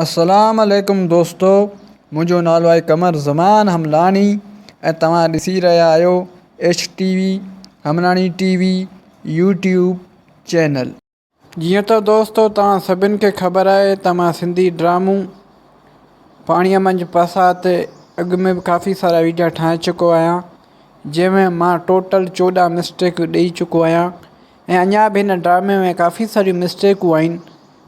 السلام عليڪم دوستو منهنجو نالو آهي قمر زمان حملاڻي ۽ توهان ڏسي رهيا آهيو H T V Hamlani T V YouTube channel. جيئن ته دوستو توهان سڀن کي خبر آهي ته مان سنڌي ڊرامو پاڻيء منجهه پساهه تي اڳ ۾ به ڪافي سارا ويڊيا ٺاهي چڪو آهيان جنهن ۾ مان ٽوٽل 14 مسٽيڪون ڏئي چڪو آهيان ۽ اڃا به هن ڊرامي ۾ ڪافي ساريون مسٽيڪون آهن.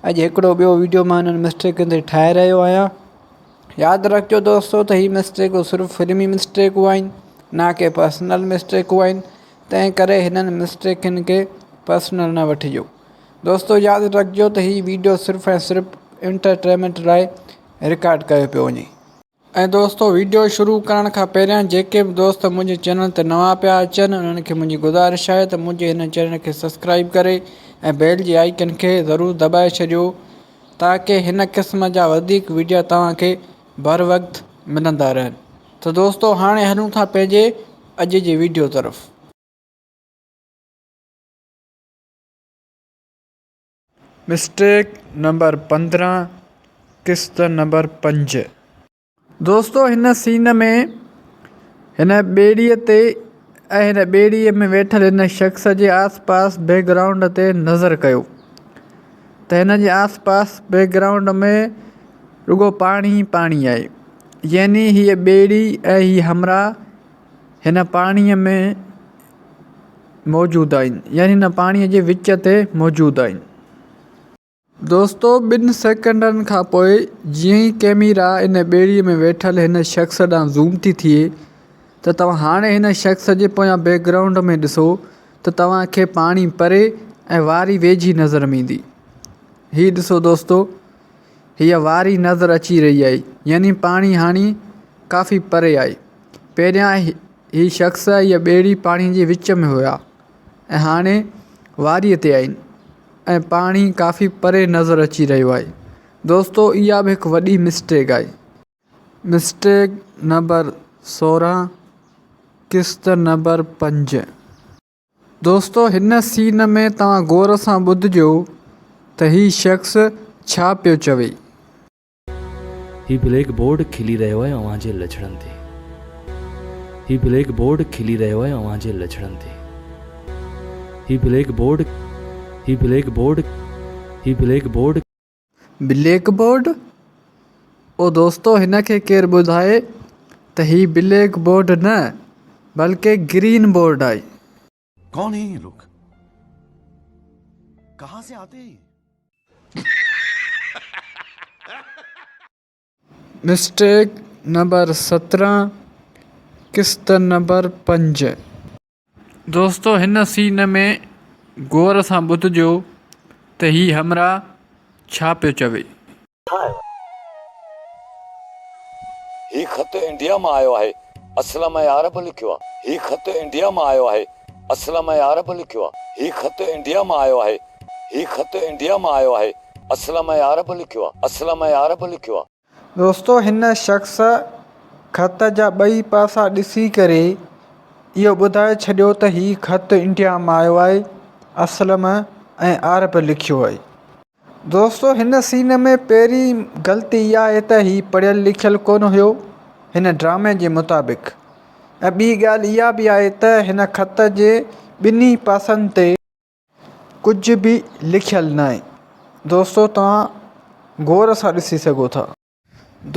اڄ هڪڙو ٻيو ويڊيو مان انهن مسٽيڪن تي ٺاهي رهيو آهيان. ياد رکجو دوستو ته هي مسٽيڪون صرف فلمي مسٽيڪون آهن نه ڪي پرسنل مسٽيڪون آهن تنهن ڪري هنن مسٽيڪن کي پرسنل نه وٺجو. دوستو ياد رکجو ته هي ويڊيو صرف ۽ صرف انٽرٽينمينٽ لاء رڪارڊ ڪيو پيو وڃي. ۽ دوستو ويڊيو شروع ڪرڻ کان پهريان جيڪي به دوست منهنجي چينل تي نوان پيا اچن انهن کي منهنجي گذارش آهي ته منهنجي هن چينل کي سبسڪرائب ڪري ۽ بيل جي آئيڪن کي ضرور دٻائي ڇڏيو تاڪه هن قسم جا وڌيڪ ويڊيا توهان کي بر وقت ملندا رهن ته دوستو هاڻي هلون ٿا پنهنجي اڄ جي ويڊيو طرف. مسٽيڪ نمبر 15 قسط نمبر 5. دوستو هن سين ۾ هن ٻيڙيء تي ۽ هن ٻيڙيء ۾ ويٺل هن شخص جي آس پاس بيڪ گرائونڊ تي نظر ڪيو ته هن جي آس پاس بيڪ گرائونڊ ۾ رڳو پاڻي ئي پاڻي آهي يعني هيء ٻيڙي ۽ هي همراهه هن پاڻيء ۾ موجود آهن يعني هن پاڻيء جي وچ تي موجود آهن. دوستو ٻن سيڪنڊن کان پوء جيئن ئي ڪئميرا ان ٻيڙيء ۾ ويٺل هن شخص ڏانهن زوم ٿي ٿئي ته توهان هاڻي هن شخص جي پويان بيڪ گرائونڊ ۾ ڏسو ته توهان کي پاڻي پري ۽ واري ويجهي نظر ۾ ايندي. هي ڏسو دوستو هيء واري نظر اچي رهي آهي يعني پاڻي هاڻي ڪافي پري آهي. پهريان هي شخص يا ٻيڙي پاڻي جي وچ ۾ هيا ۽ هاڻي واريء تي آهن ۽ پاڻي ڪافي پري نظر اچي رهيو آهي. دوستو اها به هڪ وڏي مسٽيڪ آهي. مسٽيڪ نمبر 16 قسط نمبر 5. دوستو هن سين ۾ توهان غور سان ٻڌجو ته هي شخص ڇا پيو چوي. هي بليڪ بورڊ کلي رهيو آهي اوهان جي لڇڻن تي. هي بليڪ بورڊ کلي رهيو آهي اوهان جي لڇڻن تي. هي بليڪ بورڊ هي بليڪ بورڊ هي بليڪ بورڊ. Blackboard? او دوستو هن کي ڪير ٻڌائي ته هي بليڪ بورڊ نه بلڪه گرين بورڊ آهي. ڪون هين يي لوگ ڪهان سي آتي هين. مسٽيڪ نمبر 17 قسط نمبر 5. دوستو هن سين ۾ غور سان ٻڌجو ته هي همراهه ڇا پيو چوي. هي خط انڊيا مان آيو آهي. اسلم ۽ عارب لکيو آ. هي خط انڊيا مان آيو آهي. اسلم ۽ عارب لکيو آ. هي خط انڊيا مان آيو آهي. هي خط انڊيا مان آيو آهي. اسلم ۽ عارب لکيو آ. اسلم ۽ عارب لکيو آ. دوستو هن شخص خط جا ٻئي پاسا ڏسي ڪري اهو ٻڌائي ڇڏيو ته هي خط انڊيا مان آيو آهي. اسلم ۽ عارب لکيو آهي. دوستو هن سين ۾ پهرين غلطي اها آهي ته هي پڙهيل لکيل ڪونه هيو هن ڊرامي جي مطابق ۽ ٻي ڳالهه اها به آهي ته هن خط جي ٻنهي پاسن تي ڪجهه به لکيل ناهي دوستو توهان غور سان ڏسي سگهو ٿا.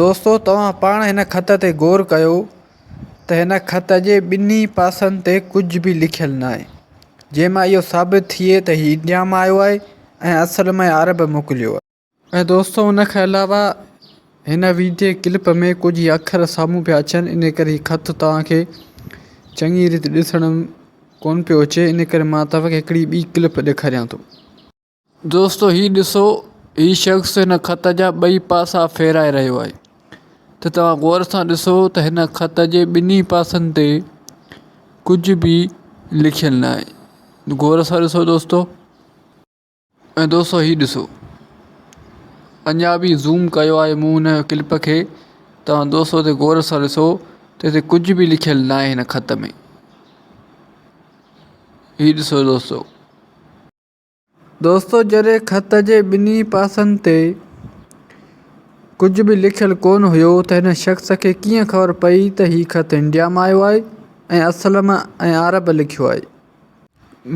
دوستو توهان پاڻ هن خط تي غور ڪيو ته هن خط جي ٻنهي پاسن تي ڪجهه به لکيل ناهي جنهن مان اهو ثابت ٿئي ته هي انڊيا مان آيو آهي ۽ اصل ۾ عرب موڪليو آهي. ۽ دوستو ان کان علاوه هن ويڊيو ڪلپ ۾ ڪجهه اکر سامهون پيا اچن ان ڪري هي خط توهان کي چڱي ريت ڏسڻ ڪونه پيو اچي ان ڪري مان توهان کي هڪڙي ٻي ڪلپ ڏيکاريان ٿو. دوستو هي ڏسو هي شخص هن خط جا ٻئي پاسا ڦيرائي رهيو آهي ته توهان غور سان ڏسو ته هن خط جي ٻنهي پاسن تي ڪجهه به لکيل نه آهي غور سان ڏسو دوستو ۽ دوستو هي ڏسو اڃا به زوم ڪيو آهي مون هن ڪلپ کي توهان دوستو تي غور سان ڏسو ته هتي ڪجهه به لکيل نه آهي هن خط ۾ هي ڏسو دوستو. دوستو جڏهن خط جي ٻنهي پاسن تي ڪجهه به لکيل ڪونه هيو ته هن شخص کي ڪيئن خبر پئي ته هي خط انڊيا مان آيو آهي ۽ اسلم ۽ عارب لکيو آهي.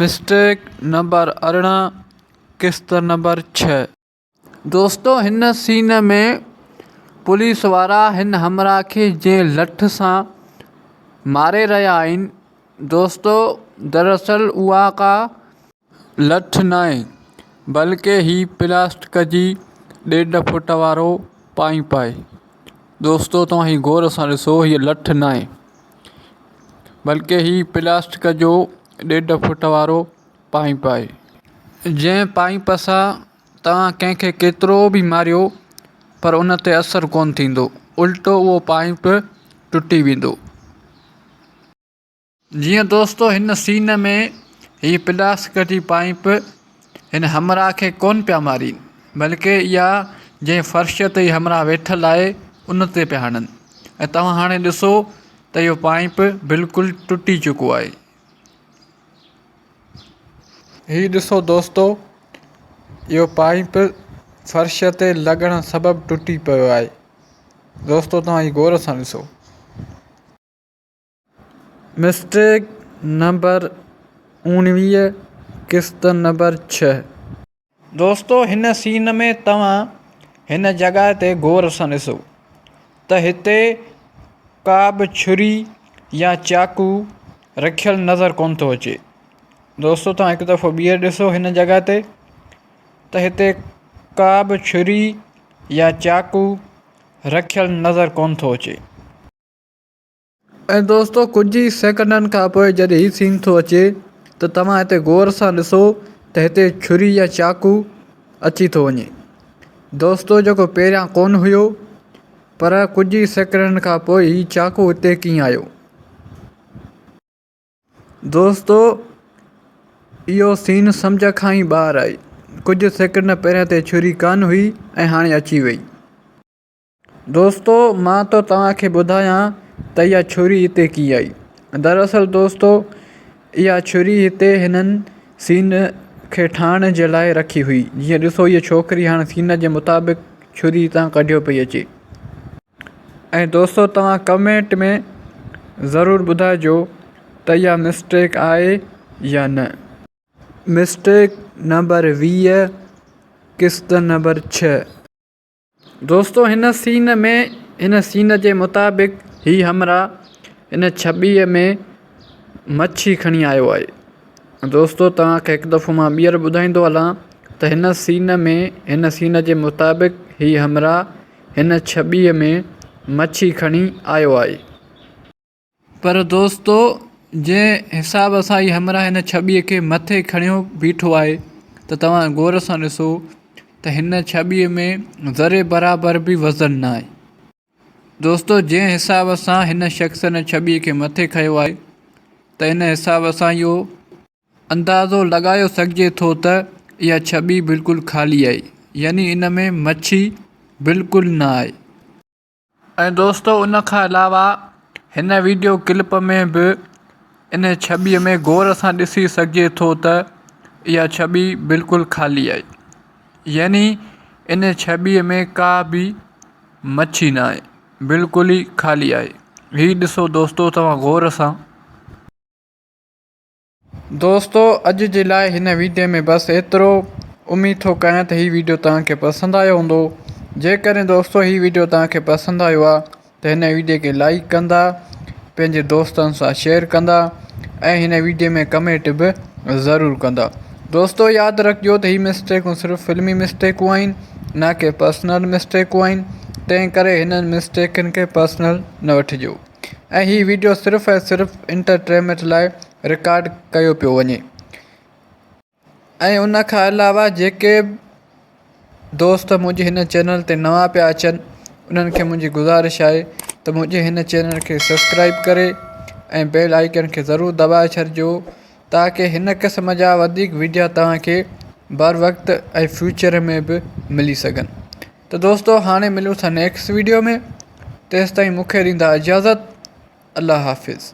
مسٽيڪ نمبر 18 قسط نمبر 6. دوستو هن سين ۾ پوليس وارا هن همراهه کي جنهن لٺ سان ماري رهيا آهن دوستو دراصل اها ڪا لٺ ناهي بلڪه هي پلاسٽڪ جي ڏيڍ فوٽ وارو پائيپ آهي دوستو توهان هي غور سان ڏسو هي لٺ ناهي بلڪه هي پلاسٽڪ جو ڏيڍ فوٽ وارو پائيپ آهي جنهن پائيپ سان توهان ڪنهن کي ڪيترو به ماريو پر ان تي اثر ڪونه ٿيندو الٽو اهو پائيپ ٽٽي ويندو. جيئن دوستو هن سين ۾ هي پلاسڪ جي پائيپ هن همراهه کي ڪونه پيا مارين بلڪه اها جنهن فرش تي هي همراهه ويٺل آهي ان تي پيا هڻن ۽ توهان هاڻي ڏسو ته اهو پائيپ بلڪل ٽٽي چڪو آهي. هي ڏسو دوستو اهو پائيپ فرش تي لڳڻ سبب ٽٽي پيو آهي دوستو توهان هي غور سان ڏسو. مسٽيڪ نمبر 19 قسط نمبر 6. دوستو هن سين ۾ توهان هن جڳهه تي غور سان ڏسو ته هتي ڪا به ڇري يا چاقو رکيل نظر ڪونه ٿو اچي دوستو توهان هڪ دفعو ٻيهر ڏسو هن جڳهه تي ته هتي ڪا به ڇري يا چاقو رکيل نظر ڪونه ٿو اچي. ۽ دوستو ڪجهه ئي سيڪنڊن کان پوء جڏهن هي سين ٿو اچي ته توهان هتي غور سان ڏسو ته هتي ڇري يا چاقو اچي ٿو وڃي دوستو جيڪو پهريان ڪونه هيو پر ڪجهه ئي سيڪنڊن کان پوء هي چاقو هتي ڪيئن آيو دوستو اهو سين سمجهه کان ئي ٻاهر آهي ڪجهه سيڪنڊ پهريان هتي ڇري ڪانه هئي ۽ هاڻي اچي وئي. دوستو مان ٿو توهان کي ٻڌايان ته اها ڇري هتي ڪيئن آئي. دراصل دوستو اها ڇري هتي هنن سين کي ٺاهڻ جي لاء رکي هئي. جيئن ڏسو هيء ڇوڪري هاڻ سين جي مطابق ڇري هتان ڪڍيو پئي اچي. ۽ دوستو توهان ڪمينٽ ۾ ضرور ٻڌائجو ته اها مسٽيڪ آهي يا نه. مسٽيڪ نمبر 20 قسط نمبر 6. دوستو هن سين ۾ هن سين جي مطابق هي همراهه هن ڇٻيء ۾ مڇي کڻي آيو آهي. دوستو توهان کي هڪ دفعو مان ٻيهر ٻڌائيندو هلان ته هن سين ۾ هن سين جي مطابق هي همراهه هن ڇٻيء ۾ مڇي کڻي آيو آهي. پر دوستو جنهن حساب سان هي همراهه هن ڇٻيء کي مٿي کڻيو بيٺو آهي ته توهان غور سان ڏسو ته هن ڇٻيء ۾ ذري برابر به وزن نه آهي. دوستو جنهن حساب سان هن شخص هن ڇٻيء کي مٿي کنيو آهي ته ان حساب سان اهو اندازو لڳايو سگهجي ٿو ته اها ڇٻي بلڪل خالي آهي يعني ان ۾ مڇي بلڪل نه آهي. ۽ دوستو ان کان علاوه هن ويڊيو ڪلپ ۾ به ان ڇٻي ۾ غور سان ڏسي سگهجي ٿو ته اها ڇٻي بلڪل خالي آهي يعني ان ڇٻي ۾ ڪا به مڇي نه آهي بلڪل ئي خالي آهي هي ڏسو دوستو توهان غور سان. دوستو اڄ جي لاء هن ويڊيو ۾ بس ايترو اميد ٿو ڪيان ته هي ويڊيو توهان کي پسند آيو هوندو جيڪڏهن دوستو هي ويڊيو توهان کي پسند آيو آهي ته هن ويڊيو کي لائيڪ ڪندا پنهنجي دوستن سان شيئر ڪندا ۽ هن ويڊيو ۾ ڪمينٽ به ضرور ڪندا دوستو ياد رکجو ته هي مسٽيڪون صرف فلمي مسٽيڪون آهن نه ڪي پرسنل مسٽيڪون آهن تنهن ڪري هنن مسٽيڪن کي پرسنل نه وٺجو ۽ هي ويڊيو صرف ۽ صرف انٽرٽينمينٽ لاء رڪارڊ ڪيو پيو وڃي ۽ ان کان علاوه جيڪي دوست منهنجي هن چينل تي نوان پيا اچن انهن کي منهنجي گذارش آهي ته منهنجي هن چينل کي سبسڪرائب ڪري ۽ بيل آئيڪن کي ضرور دٻائي ڇڏجو تاڪه هن قسم جا وڌيڪ ويڊيا توهان کي بر وقت ۽ فيوچر ۾ به ملي سگهن ته دوستو هاڻي ملون ٿا نيڪسٽ ويڊيو ۾ تيستائين مونکي ڏيندا اجازت الله حافظ.